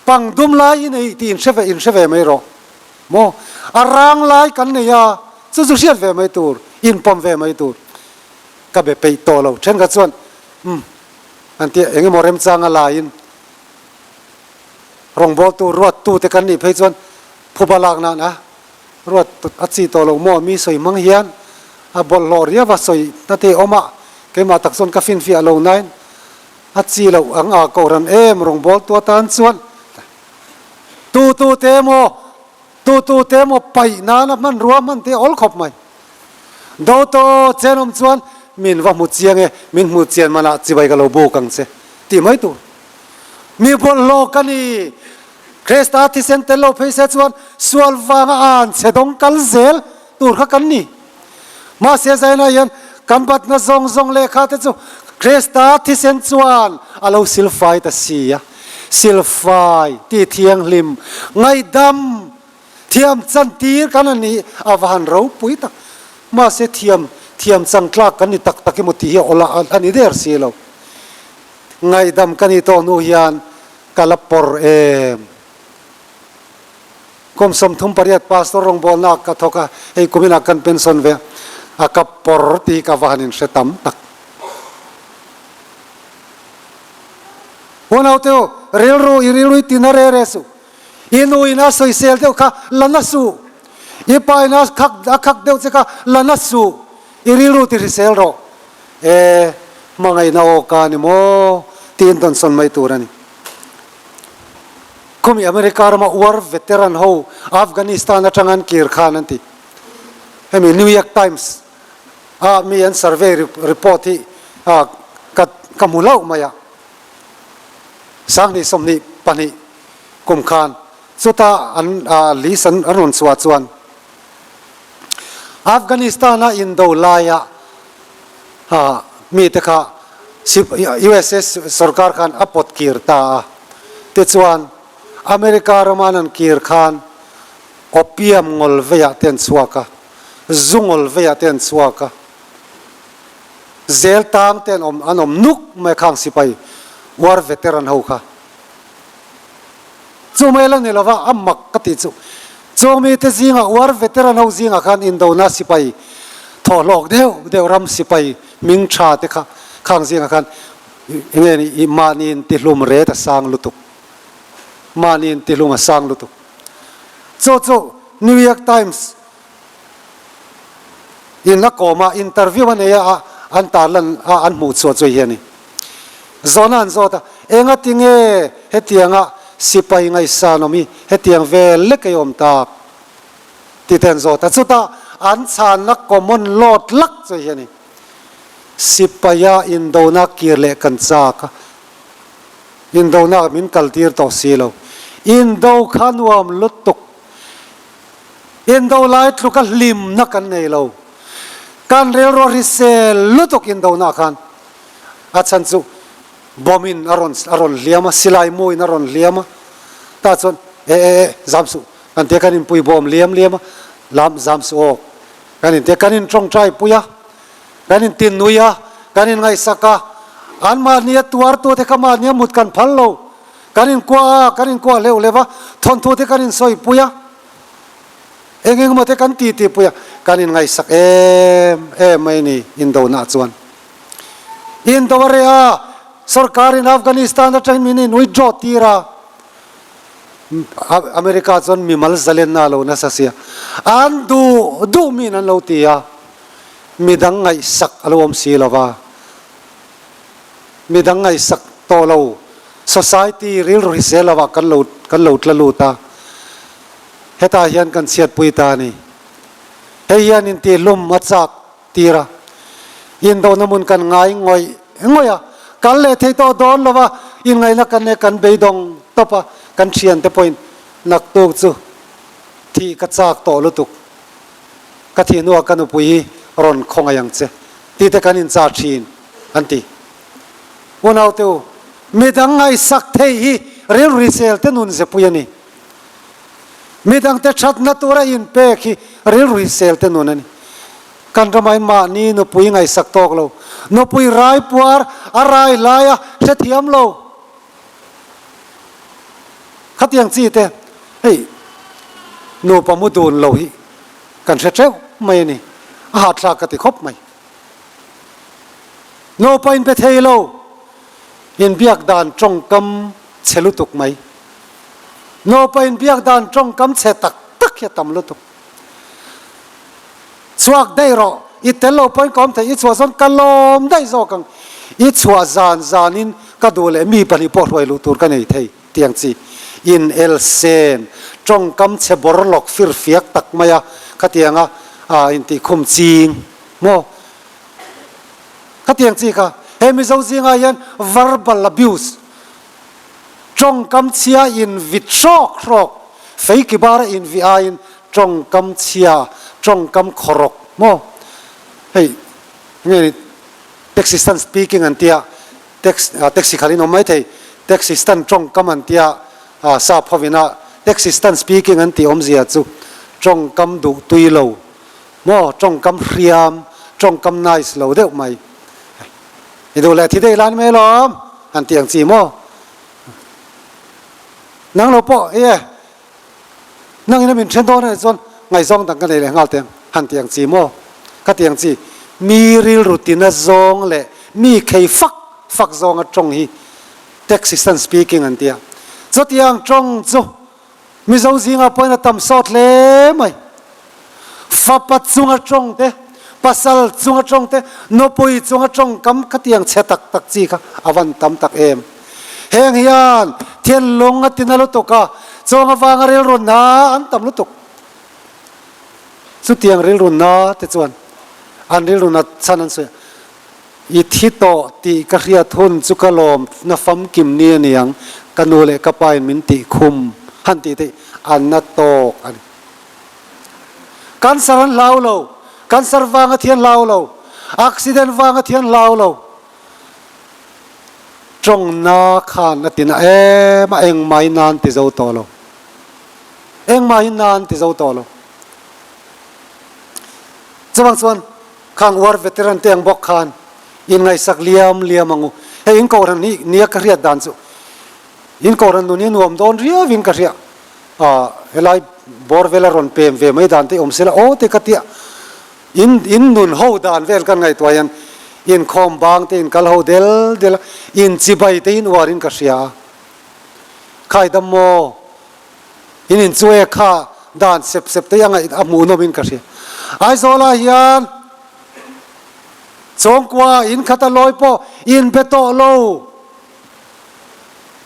Pang dum lai i nei tih in hre ve in hre ve mai rawh. Maw? A rang lai kan nei a, chu chu hriat ve mai tur, inpawm ve mai tur. Ka be peih tawh lo. Thenkhat chuan, Umm, an ti a, eng emaw remchanga laiin rawngbawltu ruattute kan nih phei chuan phuba lak nan a ruat a chi tawh lo maw? Mi sawi hmang hian a bawlhhlawh riau a sawi na te awm a, keimah tak chuan ka finfiah lo nain a chi loh ang a kohhran em rawngbawltu atan chuan tu tu te emaw tu tu te emaw paih nana hmanrua hman te awl khawp mai. Doto chenawm chuan min va hmu chiang e, min hmu chian manah chibai ka lo buk ang che tih mai tur. Mi bawlhhlawh ka ni, Krista thisen tel lo phei se chuan sual vanga an chhe dawng kal zel tur kha kan ni. Mahse zainah hian kan batna zawng zawng lehkha te chu Krista thisen chuan a lo silfai ta si a, silfai tih thianghlim ngaihdam thiam chantir kan a nih a va han ropui tak. Mahse thiam thiam chang tlak kan ni tak tak emaw tih hi a awla a ni der si lo. Ngaihdam ka nih tawh hnu hian ka la pawr em? Kum 38 pastor rawngbawlnak ka thawk a, hei kuminah kan pension ve a, ka pawr tih ka va han inhre tam tak. Unaute u, rilru i rilru i tina re re suh. I nu in a sawisel deuh kha la na suh. I pa in a khak a khak deuh che kha la na suh. I rilru ti hrisel rawh. E, hmangaihna aw ka ni maw? tiin dawnsawn mai tur a ni. Khumi America rama war veteran ho Afghanistan atanga an kir khan an ti. Hemi New York Times a mi an survey report hi ka ka hmu hlauh mai a. 2022 kum khan chuta an list an rawn chhuah chuan Afghanistan a indo laia mite kha USA sorkar khan a pawt kir ta a, tichuan America rama an kir khan opium ngawl veiah te an chhuak a, zu ngawl veiah te an chhuak a, zel tang te an awm an awm nuk mai khang sipai war veteran ho kha. Chu mai la ni lova a mak ka tih chu chung mite zingah war veteran ho zingah khan indona sipai thawhlawk deuh deuh ram sipai hming tha te kha khang zingah khan enge ni i mahni in tihlum ret a sang lutuk mahni in tihlum a sang lutuk chu chu New York Times in a kawm a interview a nei a an tarlan a an hmuh chhuah chu hi a ni. Zawhna an zawt a, engati nge hetianga sipai ngaihsan awm hi hetiang vel lek ei awm tak? tih te an zawt a, chutah an chhanna common lawt lak chu hi a ni. Sipaia indona kir leh kan chak a, indona min kaltir tawh si lo. Indo kha nuam lutuk. Indo lai tluka hlimna kan nei lo. Kan rilru a hrisel lutuk indona khan. A chhan chu bomb in a rawn a rawn hliam a, silai mu in a rawn hliam a. Tah chuan e e e zam suh kan tia kan inpui bawm liam liam a, lam zam suh aw kan intia kan intawngtai pui a, kan intinnui a, kan inngaihsak a. Anmahni a tuartute kha mahni a mut kan phal lo. Kan inkuah a, kan inkuah hleuh hleuh a, thawnthu te kan insawi pui a, eng eng emaw te kan ti ti pui a, kan inngaihsak em em mai ni indonah chuan. Indo a reh a, sorkarin Afghanistan atangin min in withdraw tir a, America chuan mimal zalenna a lo nasa sia, an duh duh min an lo ti a, midang ngaihsak a lo awm si lo va. Midang ngaihsak tawh lo society rilru hrisel lo ah kan lo kan lo tla lut a, hetah hian kan chhiatpui ta a ni. Hei hian intihlum a chak tir a, indona hmun kan ngai ngawih ngawih a, kal leh thei tawh dawn lo va, inngaihna kan e kan beidawng tawp a, kan thiante pawhin naktuk chu thih ka chak tawh lutuk, ka thih hnuah ka nupui hi rawn khawngaih ang che tih te kan inchar thin an ti. Unaute u, midang ngaihsak thei hi rilru hrisel te nun zepui a ni. Midangte thatna tura inpek hi rilru hisel te nun a ni. Kan ramain mahni nupui ngaihsak tawk lo, nupui rai puar a rai lai a hrethiam lo. Khatiang chi te hei nupa mu dun lo hi kan hre teuh mai a ni. A hahthlak ka ti khawp mai. Nupa inpe thei lo, inbiak dan tawngkam chhe lutuk mai. Nupa inbiak dan tawngkam chhe tak tak hi a tam lutuk. Chhuak daih rawh, i tel lo pawhin ka awm thei, i chhuah chuan ka lawm daih zawk ang. I chhuah zan zanin ka duh leh mi pahnih pawh hruai luh tur ka nei thei tiang chi. In el sen, tawngkam chhe bawr lawk fir fiak tak mai a, khatianga intih khum ching maw? Khatiang chi kha he Mizo zingah hian verbal abuse, tawngkam chhia invit hrawk hrawk, fei ki bara invih aiin tawngkam chhia, tawngkam khawrawk maw? Hei nge ni taxi stand speaking an tia, taxi khalh in awm maithei, taxi stand tawngkam an tia, sap hovina taxi stand speaking an tih awmzia chu tawngkam duh tui lo Maw tawngkam hriam, tawngkam nice lo deuh mai. I duh leh thi daih lai ni mai alawm, han ti ang chi maw? Nang lo pawh e, nang in a min then dawn anih chuan ngaihzawng dang ka nei leh nghal teh ang, han ti ang chi maw? Ka ti ang chi, mi rilru tina zawng leh mi khei fak fak zawnga tawng hi taxi stand speaking an ti a. Chutiang tawng chu Mizo zingah pawhin a tam sawt hle mai. Fapa chunga tawng te, pasal chunga tawng te, nupui chunga tawngkam khatiang chhe tak tak chi kha a van tam tak em. Heng hian thinlung a tina lutuk a, chawng avanga rilru na an tam lutuk. Chutiang rilru na te chuan an rilru nat chhan an sawi a. I thi tawh tih ka hriat hun chu ka lawm na famkim ni a niang, ka nu leh ka pa in min tih khum han tih te an na tawk a ni. Cancer an hlau lo, cancer vang a thi an hlau lo, accident vang a thi an hlau lo. Tawng na khan a ti na em a, engmah hi nan ti zo tawh lo. Engmah hi nan ti zo tawh lo. Chuvang chuan Khang war veteran te ang bawk khan in ngaihsak liam liam ang u. Hei in kohhran hi nia ka hriat dan chu in kohhran nun hi nuam dawn riau in ka hria. Ah helai bawr vela rawn pem ve mai dan te awm sela aw te ka tia. In in nun ho dan vel kan ngaihtuah hian inkhawm bang te in kal ho del del a, in chibai te in uar in ka hria a. Khaidam maw? In in chu e kha dan sep sep te hi a ngaih a hmuh nawm in ka hria. Aizawl ah hian Chawngkua in khat a lawi pawh in be tawh lo.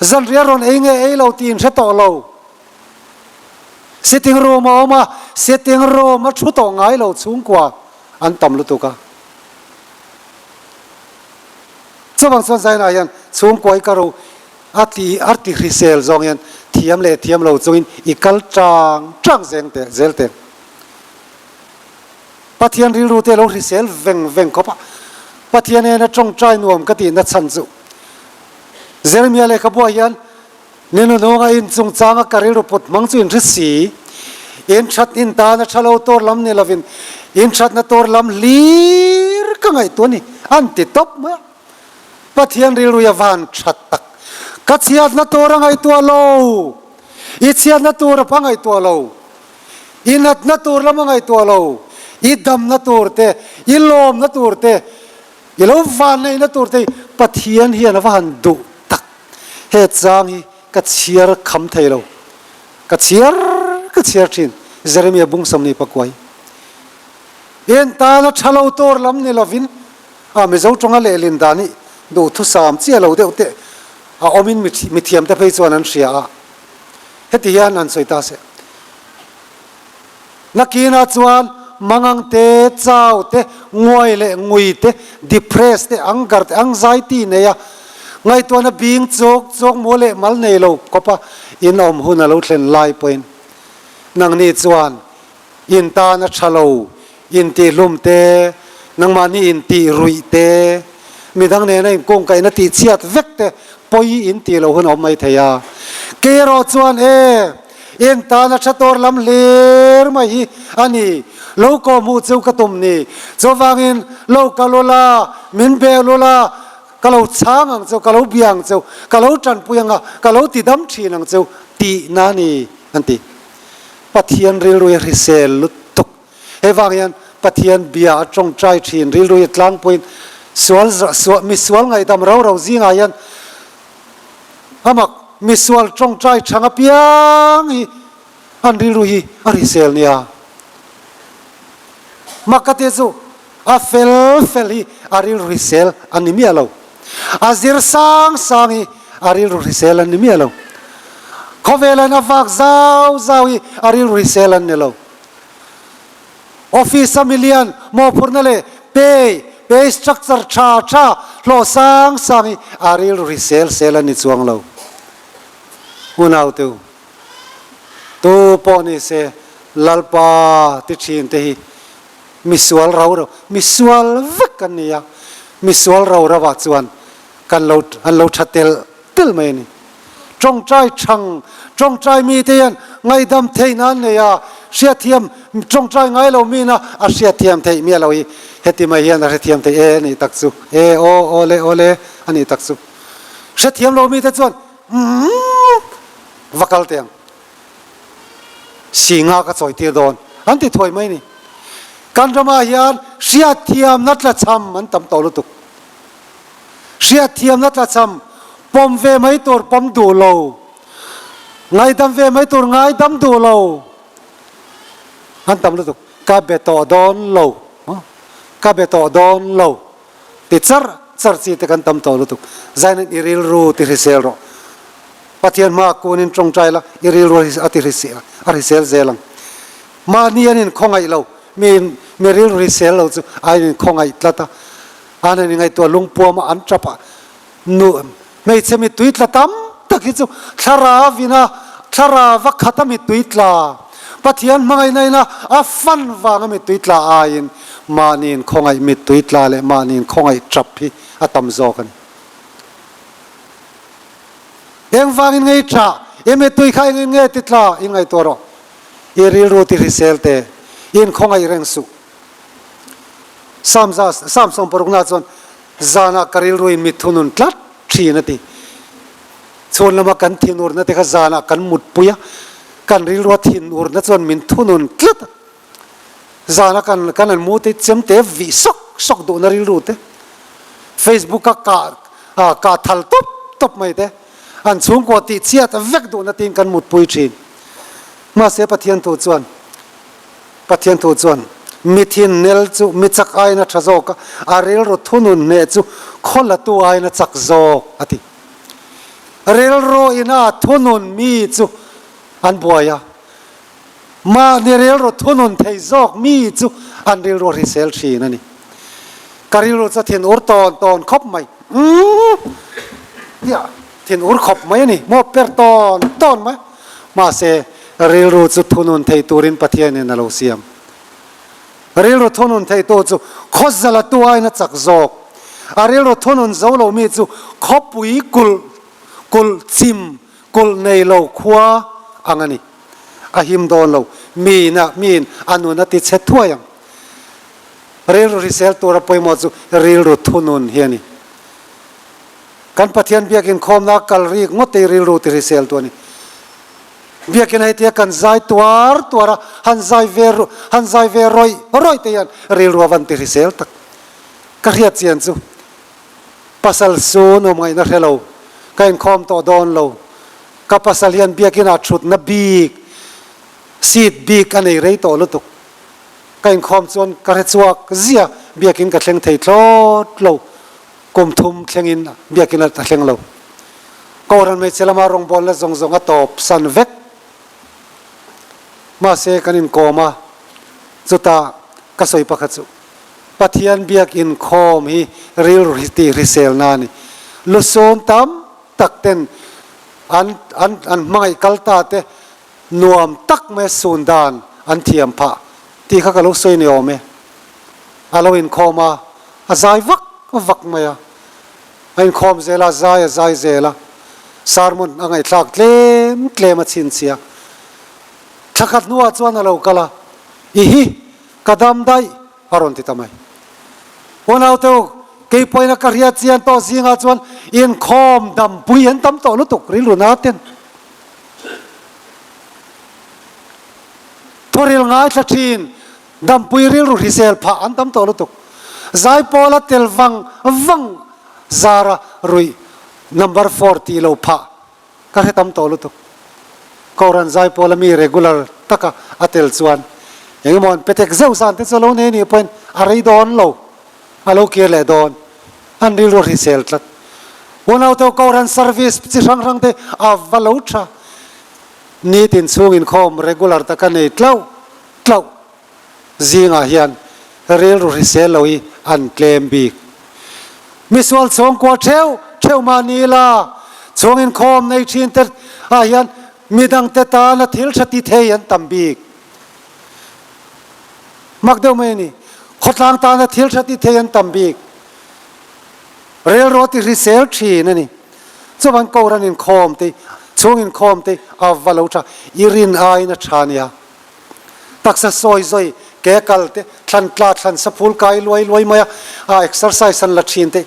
Zanriah rawn ei nge ei lo tih in hre tawh lo. Sitting room a awm a, sitting room a thu tawh ngai lo chhungkua an tam lutuk a. Chuvang chuan Zaina hian chhungkua hi ka ro A ti a ti hrisel zawng hian thiam leh thiam lo chungin i kal tang tang zeng teh zel teh. Pathian rilru te lo hrisel veng veng khawp a, Pathian ena tawngtai nuam ka tihna chhan chu Jeremiah lehkhabuah hian ni nununga in chungchanga ka rilru put hmang chu in hre si, in that in tan a tha lo tur lam ni lovin in thatna tur lam hlir ka ngaihtuah a ni an ti tawp mai a. Pathian rilru a van that tak. Ka chhiatna tur a ngaihtuah lo. I chhiatna tur a ngaihtuah lo. I natna tur lam a ngaihtuah lo. I damna tur te, i lawmna tur te, i lo vanneihna tur te hi Pathian hian a va han duh tak. He chang hi ka chhiar kham thei lo. Ka chhiar ka chhiar thin. Jeremiah bung 20 pakuai. En tana tha lo tur lam ni lovin A Mizo tawnga lehlin dan hi duhthusam chiah lo deuh teh a awmin mithiam te phei chuan an hria a, heti hian an sawi ta se. Nakinah chuan mangang te, chau te, nguai leh ngui te, depress te, anger te, anxiety nei a, ngaihtuahna bing chawk chawk maw leh mal nei lo khawpa in awm hun a lo thlen lai pawhin nangni chuan In tan a tha lo, intihhlum te, nangmahni intih ruih te, midang nena inkungkaihna tihchhiat vek te pawi in tih loh hun a awm mai thei a. Kei erawh chuan e, In tana tha tur lam hlir mai hi a ni. Lo kawhhmuh chu ka tum ni. Chuvangin lo kal ula, min bel ula, ka lo chhang ang cheu, ka lo bia ang cheu, ka lo tanpui ang a, ka lo tidam thin ang cheu tihna a ni, an ti. Pathian rilru hi hrisel lutuk. Hei vang hian Pathian bia a tawngtai thin rilru hi tlangpuiin sual misual ngaihdam rau rau zingah hian amak misual tawngtai thang apiang hi an rilru hi a hrisel nia. Mak ka ti chu a fel fel hi a rilru hrisel a ni miah lo. A zir sang sang hi a rilru hrisel an ni miah lo. Khawvel an a vak zau zau hi a rilru hrisel an ni lo. Office a milian mawhphurhna leh pay, pay structure tha tha hlawh sang sang hi a rilru hrisel sel a ni chuang lo. Unaute u, tu pawh ni se Lalpa ti thin te hi misual rau rau, misual vek kan ni a, misual rau rau ah chuan kan lo an lo tha tel tel mai a ni. Tawngtai thang, tawngtai mite hian ngaihdam theihna an nei a, hriatthiam tawngtai ngai lo mina a hriatthiam theih miah lo hi heti mai hian a hrethiam theih e a nih tak chu, e aw aw le aw le a nih tak chu. Hrethiam lo mite chuan umm va kal teh ang, singa ka chawi tir dawn an ti thuai mai a ni. Kan ramah hian hriatthiamna tlachham an tam tawh lutuk. Hriatthiamna tlachham pawm ve mai tur pawm duh lo, ngaidam ve mai tur ngaidam duh lo an tam lutuk. Ka be tawh dawn lo, ka be tawh dawn lo ti char char chi te kan tam tawh lutuk. Zain i rilru ti hrisel rawh. Pathian hmaah kunin tawngtai la, i rilru a ti hrisel, a hrisel zel ang. Mahni an inkhawngaih lo, mi mi rilru hrisel lo chu a inkhawngaih tlat a. An han ingaihtuah lungpuam a an tap a, nu hmeichhe mittui tla tam tak hi chu thlarau ina thlarau a khat a mittui tla, Pathian hmangaihna ina a fan vanga mittui tla aiin mahni inkhawngaih mittui tla leh mahni inkhawngaih tap hi a tam zawk a ni. Engvangin nge i tah? I mittui kha engin nge ti tla? I ngaihtuah rawh. I rilru ti hrisel te, i inkhawngaih reng suh. Sam za Sam sawmparukna chuan zanah ka rilruin mit thunun tlat thin a ti. Chhun lama kan thinurna te kha zanah kan mutpui a, kan rilrua thinurna chuan min thunun tlat a. Zana kan kan an mu te chem te vih sawk sawk duhna rilru te, Facebook a kah kah thal tawp tawp mai te, an chhungkua tih chhiat vek duhna tiin kan mutpui thin. Mahse Pathian thu chuan Pathian thu chuan, Mi thin nel chu mi chak aiin a tha zawk a, a rilru thunun hneh chu khaw latu aiin a chak zawk, a ti. Rilru ina thunun mi chu an buai a, mahni rilru thunun thei zawk mi chu an rilru a hrisel thin a ni. Ka rilru chu a thin ur tawn tawn khawp mai. Umm, tia thin ur khawp mai a ni, maw per tawn tawn mai. Mahse, rilru chu thunun thei turin Pathianin a lo siam. Rilru thunun theitu chu khawzala tu aiin a chak zawk. A rilru thunun zo lo mi chu khawpui kulh, kulh chim, kulh nei lo khua ang a ni. A him dawn lo. Miin a, miin a nun a ti chhe thuai ang. Rilru hrisel tura pawimawh chu rilru thunun hi a ni. Kan Pathian biakin khawmna kal rik ngawt te rilru ti hrisel tu a ni. Biakin hei tia kan zai tuar tuar a, han zai ve han zai ve rawih rawih te hian rilru a van ti hrisel tak. Ka hriat chian chu pasal su nuam ngaihna hre lo, ka inkhawm tawh dawn lo, ka pasal hian biakin ah thutna bik, seat bik a nei rei tawh lutuk. Ka inkhawm chuan ka hre chhuak zia, biakin ka thleng thei thlawt lo. Kum thum thlengin biakin a thleng lo. Kohhran hmeichhe lama rawngbawlna zawng zawng a tawp san vek. Mahse kan inkawm a, chutah ka sawi pakhat chu Pathian biak inkhawm hi rilru tih hriselna a ni. Lusun tam tak ten an an an hmangaih kal ta te nuam tak mai sun dan an thiam phah tih kha ka lo sawi ni awm e. A lo inkhawm a, a zai vak vak mai a. A inkhawm zel a, zai a zai zel a. Sermon a ngaihthlak tlem tlem a chhinchhiah. Thla khat hnuah chuan a lo kal a, I hi, ka dam daih, a rawn ti ta mai. Unaute u, kei pawhin a ka hriat chian tawh zingah chuan inkhawm dampui an tam tawh lutuk rilru na ten. Thuril ngaithla thin, dampui rilru hrisel phah an tam tawh lutuk. Zaipawla tel vang vang zara ruih number four tih lo phah ka hre tam tawh lutuk. Kohhran Zaipawla mi regular taka a tel chuan engemaw an petek zeuh zan te chu a lo nei anih pawhin a rei dawn lo, a lo kir leh dawn. An rilru hrisel tlat. Unaute Kohhran service chi hrang hrang te a va lo tha. Nitin chhung inkhawm regular taka nei tlauh tlauh zingah hian rilru hrisel lo hi an tlem bik. Misual chhungkua theuh theuh mah ni ila, chhung inkhawm nei thin te ah hian midangte tana thil tha ti thei an tam bik. Mak deuh mai a ni. Khawtlang tana thil tha ti thei an tam bik. Rilru a ti hrisel thin a ni. Chuvan Kohhran inkhawm te, chhung inkhawm te a va lo tha. I rin aiin a tha nia. Taksa sawi zawi, ke kal te, thlan tla thlan sa phul kai luai luai mai a, a exercise an la thin te.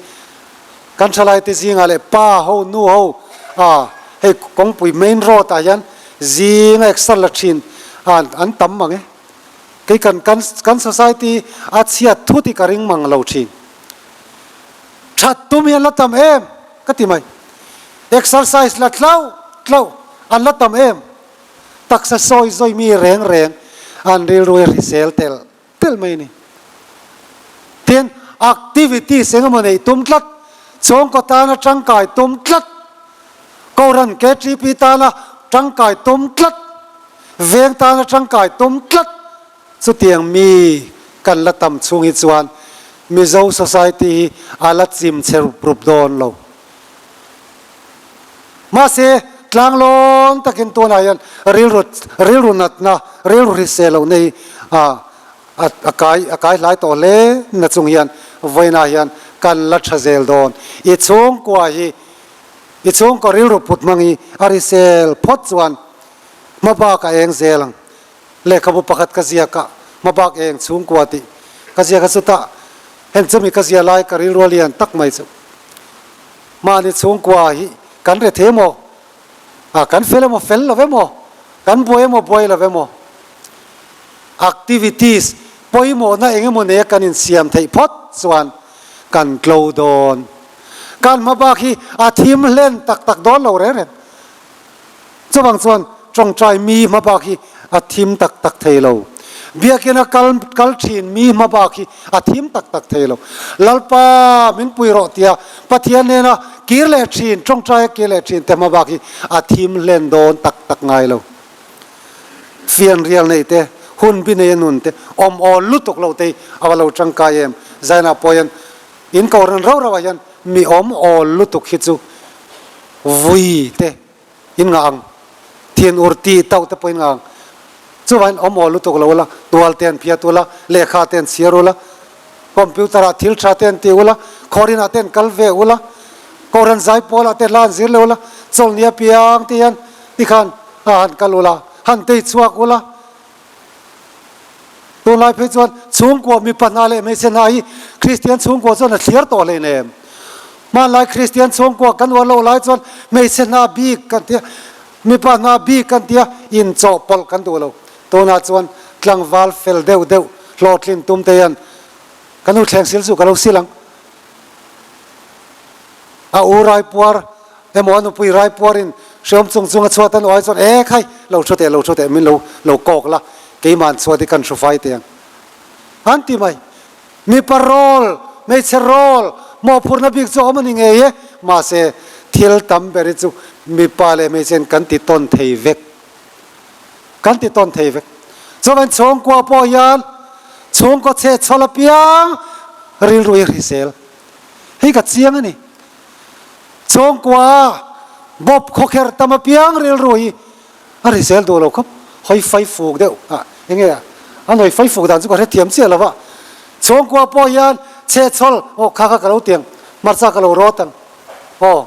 Kan thalai te zingah leh pa ho, nu ho, a hei kawngpui main road ah hian zinga exer la thin an tam mang e. Kei kan kan society a chhiat thut hi ka ring mang lo thin. That tum hi an la tam em ka ti mai. Exercise la tlauh tlauh an la tam em. Taksa sawi zawi mi reng reng an rilru hi hrisel tel tel mai a ni. Tin, activities eng emaw neih tum tlat, chhungkaw tana tangkai tum tlat, Kohhran KTP tana tangkai tum tlat, veng tana tangkai tum tlat, chutiang mi kan la tam chhung hi chuan Mizo society hi a la chim chhe rup rup dawn lo. Mahse, tlanglawn takin tunah hian rilru rilru natna, rilru hrisel lohna hi a a kai a kai hlai tawh hle na chung hian vawiinah hian kan la tha zel dawn. I chhungkua hi i chhungkaw rilru put hmang hi a hrisel phawt chuan hmabak a eng zel ang. Lehkhabu pakhat ka ziak a, hmabak eng chhungkua tih ka ziak a chutah heng chumi ka zia lai ka rilru a lian tak mai chu. Mahni chhungkua hi kan re thei emaw, ah kan fel emaw fel lo emaw, kan buai emaw buai lo emaw, activities pawimawhna eng emaw neia kan insiam theih phawt chuan kan tlo dawn. Kan hma bak hi a thim hlen tak tak dawn lo reng reng. Chuvang chuan tawngtai mi hma bak hi a thim tak tak thei lo. Biakina kal kal thin mi hma bak hi a thim tak tak thei lo. Lalpa min pui rawh tia Pathian nena kir leh thin, tawngtaia kir leh thin te hma bak hi a thim hlen dawn tak tak ngai lo. Fianrial neih te, hun bi neia nun te, awm awl lutuk lo te hi a va lo tangkai em. Zainah pawh hian in kohhran rau rauah hian mi awm awl lutuk hi chu vui te in ngah ang, thin ur ti tauh te pawh in ngah ang. Chuvangin awm awl lutuk lo ula, tual te an phiat ula, lehkha te an chhiar ula, computer ah thil tha te an ti ula, khawrin ah te an kal ve ula, kohhran zai pawl ah te hla an zir leh ula, chawlhni apiang te hian tikhan han kal ula, han tei chhuak ula. Tunlai phei chuan chhungkua mipa hna leh hmeichhe hna hi Kristian chhungkua chuan a thliar tawh hlei nem. Hmanlai Kristian chhungkua kan uar loh lai chuan hmeichhe hna bik kan tia, mipa hna bik kan tia inchawhpawlh kan duh lo. Tunah chuan tlangval fel deuh deuh hlawhtlin tum te hian ka nu thleng sil chu ka lo sil ang. A u raipuar emaw a nupui raipuarin hreawm chung chung a chhuat a nuai chuan e khai lo thu teh lo thu teh min lo lo kawk la keima'n chhuat hi kan hru fai teh ang an ti mai. Mipa rawl, hmeichhe rawl mawhphurhna bik chu a awm a ni ngei e, mahse thil tam ber hi chu mipa leh hmeichhe kan ti tawn thei vek. Kan ti tawn thei vek. Chuan chhungkua pawh hian chhungkaw chhehchhawl apiang rilru hi hrisel. Hei ka chiang a ni. Chawngkua bawp khawkher tam apiang rilru hi a hrisel duh lo khawp. Hawi fai fuk deuh a enge a an hawi fai fuk dan chu ka hrethiam chiah lo va. Chawngkua pawh hian chhehchhawl aw kha kha ka lo ti ang, hmarcha ka lo rawt ang aw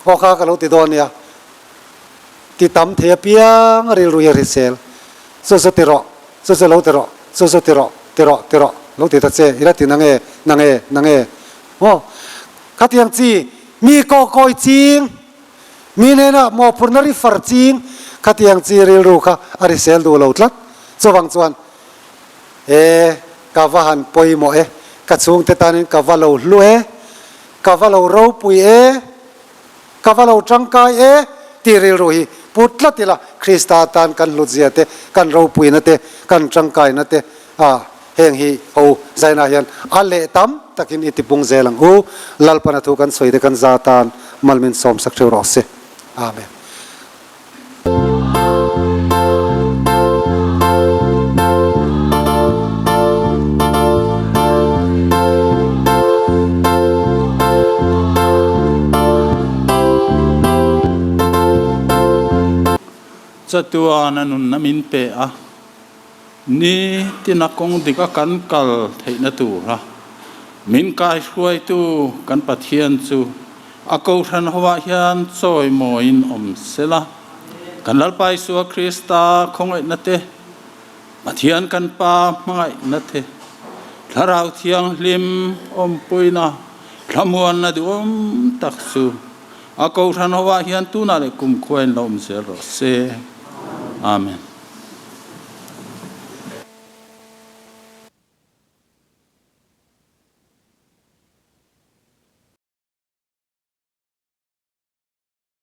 aw kha ka lo ti dawn nia ti tam thei apiang rilru hi a hrisel. Chu chu ti rawh, chu chu lo ti rawh, chu chu ti rawh, ti rawh, ti rawh, lo ti ta che, i la ti nange, nange, nange. Maw? Khatiang chi, mi kawkawi ching, mi hnenah mawhphurhna ri far ching, khatiang chi rilru kha a risel duh lo tlat. Chuvang chuan, E, ka va han pawimawh e, ka chhungte tanin ka va lo hlu e, ka va lo ropui e, Ka va lo tangkai e tih rilru hi put tlat ila, Krista tan kan hlutzia te, kan ropuina te, kan tangkaina te a heng hi ho zainah hian a leh tam takin i tipung zel ang u. Lalpana thu kan sawi te kan za tan malmin sawmsak theuh rawh se. Amen. Chatuan a nunna min pe a, ni tina kawng dik a kan kal theihna tura min kaihruaitu kan Pathian chu A kohhran hovah hian chawimawiin awm sela, kan Lalpa Isua Krista khawngaihna te, Pathian kan Pa hmangaihna te, Thlarau Thianghlim awmpuina thlamuanna duhawm tak chu a kohhran hovah hian tunah leh kumkhuain la awm zel rawh se. Amen.